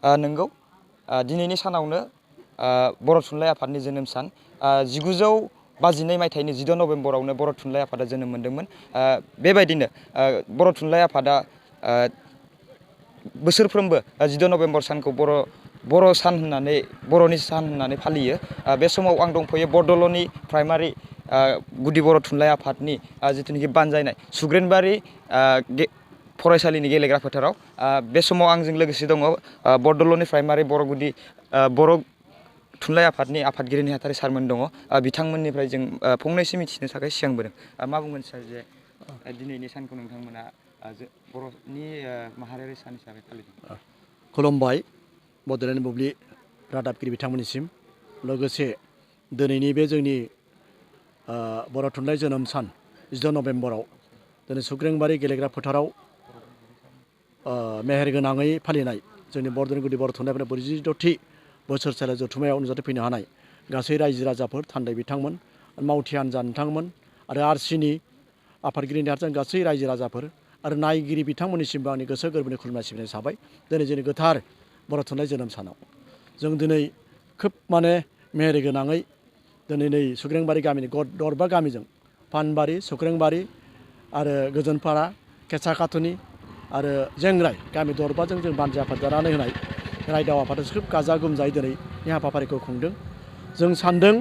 नंगौ दिनैनि सानावनो बर' थुनलाइ आफादनि जोनोम सान 1952 मायथाइनि 16 नभेम्बरावनो बर' थुनलाइ आफादा जोनोम मोन्दोंमोन। बेबायदिनो बर' थुनलाइ आफादा बोसोरफ्रोमबो 16 नभेम्बर सानखौ बर' सान होननानै बर'नि सान होननानै फालियो। बे समाव आं दंफैयो बरदलननि प्राइमारि गुदि बर' थुनलाइ आफादनि जिथुनिखि बानजायनाय सुग्रेनबारि फरायसालिनि गेलेग्रा फोथाराव। बे समाव आंजों लोगोसे दङ बरदलननि प्राइमारि बर' थुनलाइ आफादनि आफादगिरि नेहाथारि सारमोन दङ। बिथांमोननिफ्राय जों फंनैसो मिथिनो थाखाय सिगांबोदों। मा बुंगोन सार जे दिनैनि सानखौ नोंथांमोना बर'नि माहारियारि सान हिसाबै फालिदों? खुलुमबाय बड'लेण्ड बुब्लि रादाबगिरि बिथांमोननिसिम। लोगोसे दिनैनि बे जोंनि बर' थुनलाइ जोनोम सान 16 नभेम्बराव दिनै सुग्रेंबारि गेलेग्रा फोथाराव मेहेरगोनाङै फालिनाय जोंनि बरदलैण्ड गुदि बर' थुनलाइ आफादनि 46थि बोसोरसालि जथुम्मायाव नुजाथिफैनो हानाय गासै रायजो राजाफोर थान्दै बिथांमोन, मावथि हान्जा नोंथांमोन आरो आरसिनि आफादगिरि नेहाथारि गासै रायजो राजाफोर आरो नायगिरि बिथांमोननिसिमबो आंनि गोसो गोरबोनि खुलुमनाय सिबिनाय थाबाय। दिनै जोंनि गोथार बर' थुनलाइ जोनोम सानाव जों दिनै खोब मेहेरगोनाङै दिनै नै सुग्रेंबारि गामिनि दरबा गामिजों पानबारि, सुग्रेंबारि आरो गोजोनपारा, केसाकाथुनि आरो जेंग्राय गामि दरबाजों जों बानजाय आफाद दानानै होनाय रायदाव आफादा खोब गाजा गोमजायै दिनैनि हाबाफारिखौ खुंदों। जों सानदों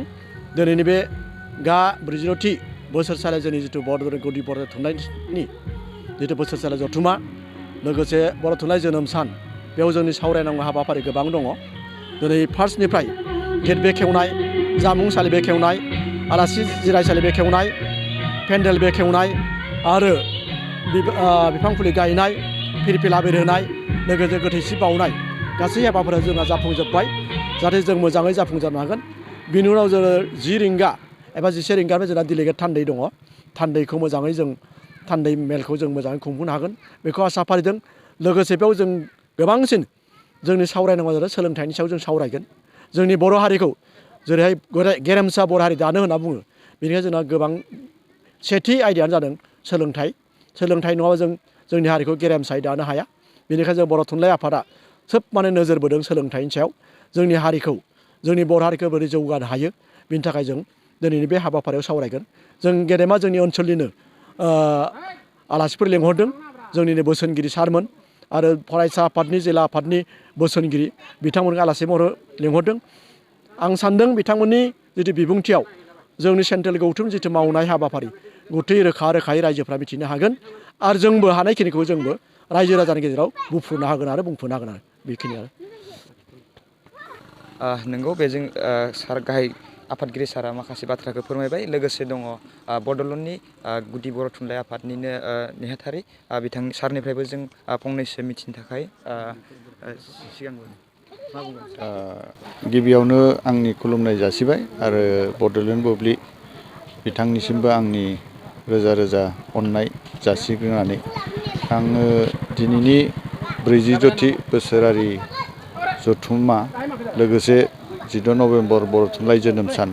दिनैनि बे 46थि बोसोरसालि जोंनि जिथु बरदलैण्ड गुदि बर' थुनलाइनि जिथु बोसोरसालि जथुम्मा लोगोसे बर' थुनलाइ जोनोम सान बेयाव जोंनि सावरायनांगौ हाबाफारि गोबां दङ। दिनै फार्स्टनिफ्राय गेट बेखेवनाय, जामुंसालि बेखेवनाय, आलासि जिरायसालि बेखेवनाय, पेन्डेल बेखेवनाय आरो बिफां फुलि गायनाय, फिरफिला बेरहोनाय, लोगोसे गोथैसि बावनाय गासै हाबाफोरा जोंहा जाफुंजोब्बाय। जाहाथे जों मोजाङै जाफुंसारनो हागोन। बिनि उनाव जोङो 10 रिंगा एबा 11 रिंगानिफ्राय जोंहा डेलिगेट थान्दै दङ। थान्दैखौ मोजाङै जों थान्दै मेलखौ जों मोजाङै खुंफुंनो हागोन बेखौ आसा फारिदों। लोगोसे बेयाव जों गोबांसिन जोंनि सावरायनांगौ जादों सोलोंथाइनि सायाव जों सावरायगोन। जोंनि बर' हारिखौ जेरैहाय गेरेमसा बर' हारि दानो होनना बुङो, बेनिखायनो जोंना गोबां सेथि आयदायानो जादों सोलोंथाइ। सोलोंथाइ नङाबा जों जोंनि हारिखौ गेरेमसायै दानो हाया। बेनिखायनो जों बर' थुनलाइ आफादा सोब नोजोर बोदों सोलोंथाइनि सायाव। जोंनि हारिखौ, जोंनि बर' हारिखौ बोरै जौगानो हायो बिनि थाखाय जों दिनैनि बे हाबाफारियाव सावरायगोन। जों गेदेमा जोंनि ओनसोलनिनो आलासिफोर लेंहरदों, जोंनिनो बोसोनगिरि सारमोन आरो फरायसा आफादनि जिल्ला आफादनि बोसोनगिरि बिथांमोनखौ आलासि महरै लेंहरदों। आं सानदों बिथांमोननि जिथु बिबुंथियाव जोंनि सेन्ट्रेल गौथुम जिथु मावनाय हाबाफारि रोखायै रायजोफ्रा मिथिनो हागोन आरो जोंबो हानायखिनिखौ जोंबो रायजो राजानि गेजेराव बुंफुरनो हागोन आरो बुंफुरनो हागोन आरो बेखिनियानो। नंगौ बेजों सार गाहाय आफादगिरि सारा माखासे बाथ्राखौ फोरमायबाय। लोगोसे दङ बड'लेण्डनि गुदि बर' थुनलाइ आफादनिनो नेहाथारि बिथांनि सारनिफ्रायबो जों फंनैसो मिथिनो थाखाय सिगांबो मा बुंगोन? गिबियावनो आंनि खुलुमनाय जासिबाय आरो बड'लेण्ड बुब्लि बिथांनिसिमबो आंनि रोजा रोजा अननाय जासिग्रोनानै आङो दिनैनि 46थि बोसोरारि जथुम्मा लोगोसे 16 नभेम्बर बर' थुनलाइ जोनोम सान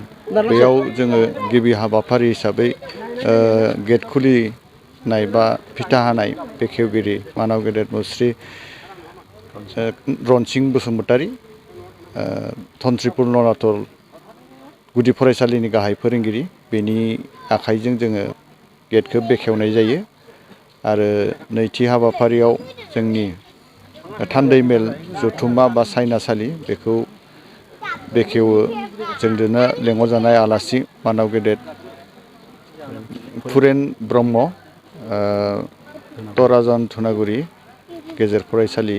बेयाव जोङो गिबि हाबाफारि हिसाबै गेट खुलिनाय बा फिथा हानाय बेखेवगिरि मानाव गेदेर मुस्रि रनसिं बसुमतारी, धनस्रिपुर नराथल गुदि फरायसालिनि गाहाय फोरोंगिरि बेनि आखाइजों जोङो गेटखौ बेखेवनाय जायो। आरो नैथि हाबाफारियाव जोंनि थान्दै मेल जथुम्मा बा सायनासालि बेखौ बेखेवो जोंजोंनो लेंहरजानाय आलासि मानाव गेदेर फुरेन ब्रह्म, तराजान धुनागुरि गेजेर फरायसालि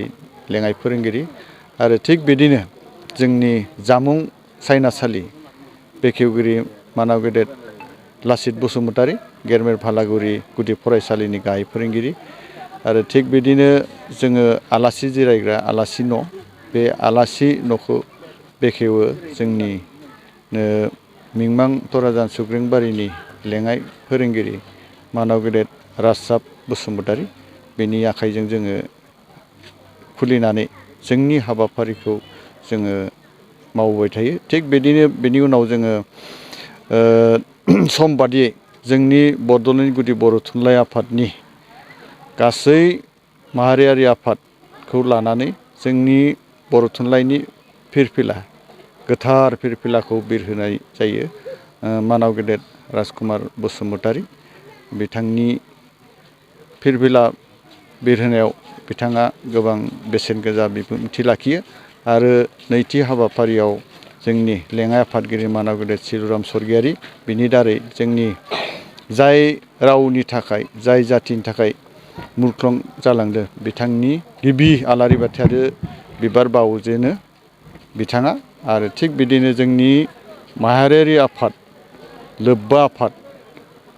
लेङाइ फोरोंगिरि आरो थिग बिदिनो जोंनि जामुं सायनासालि बेखेवगिरि मानाव गेदेर लासित बसुमतारी गेरमेर भालागुरि गुदि फरायसालिनि गाहाय फोरोंगिरि आरो थिग बिदिनो जोङो आलासि जिरायग्रा आलासि न' बे आलासि न'खौ बेखेवो जोंनि मिंमां तराजान सुग्रेंबारिनि लेङाइ फोरोंगिरि मानाव गेदेर राजसाब बसुमतारी बेनि आखाइजों जोङो खुलिनानै जोंनि हाबाफारिखौ जोङो मावबाय थायो। थिग बिदिनो बेनि उनाव जोङो सम बादियै जोंनि बड'लेण्ड गुदि बर' थुनलाइ आफादनि गासै माहारियारि आफादखौ लानानै जोंनि बर' थुनलाइनि फिरफिला गोथार फिरफिलाखौ बिरहोनाय जायो मानाव गेदेर राजकुमार बसुमतारी बिथांनि फिरफिला बिरहोनायाव बिथाङा गोबां बेसेन गोसा बिबुंथि लाखियो आरो नैथि हाबाफारियाव जोंनि लेङाइ आफादगिरि मानाव गेदेर चिरुराम स्वर्गियारी बिनि दारै जोंनि जाय रावनि थाखाय जाय जाथिनि थाखाय मुख्लं जालांदों बिथांनि गिबि आलारि बाथि आरो बिबार बावजेनो बिथाङा आरो थिग बिदिनो जोंनि माहारियारि आफाद लोब्बा आफाद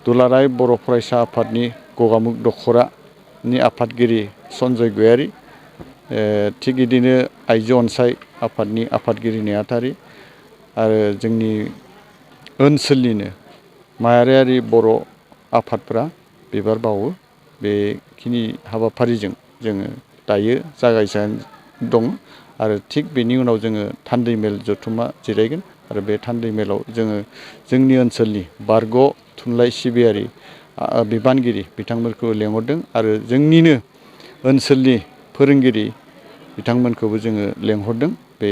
दुलाराय बर' फरायसा आफादनि गगामुग दख'रानि आफादगिरि सनजय गयारी थिग बिदिनो आइजो अनसाय आफादनि आफादगिरि नेहाथारि आरो जोंनि ओनसोलनिनो माहारियारि बर' आफादफोरा बिबार बावो बेखिनि हाबाफारिजों जोङो दायो जागायजेनना दं आरो थिग बेनि उनाव जोङो थान्दै मेल जथुम्मा जिरायगोन आरो बे थान्दै मेलाव जोङो जोंनि ओनसोलनि बारग' थुनलाइ सिबियारि बिबानगिरि बिथांमोनखौ लेंहरदों आरो जोंनिनो ओनसोलनि फोरोंगिरि बिथांमोनखौबो जोङो लेंहरदों बे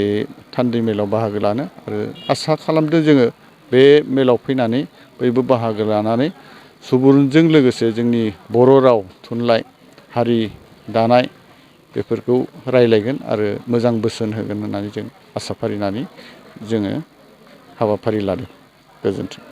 थान्दै मेलाव बाहागो लानो आरो आसा खालामदों जोङो बे मेलाव फैनानै बयबो बाहागो लानानै सुबुरुनजों लोगोसे जोंनि बर' राव थुनलाइ हारि दानाय बेफोरखौ रायलायगोन आरो मोजां बोसोन होगोन होननानै जों आसा फारिनानै जोङो हाबाफारि लादों। गोजोन्थों।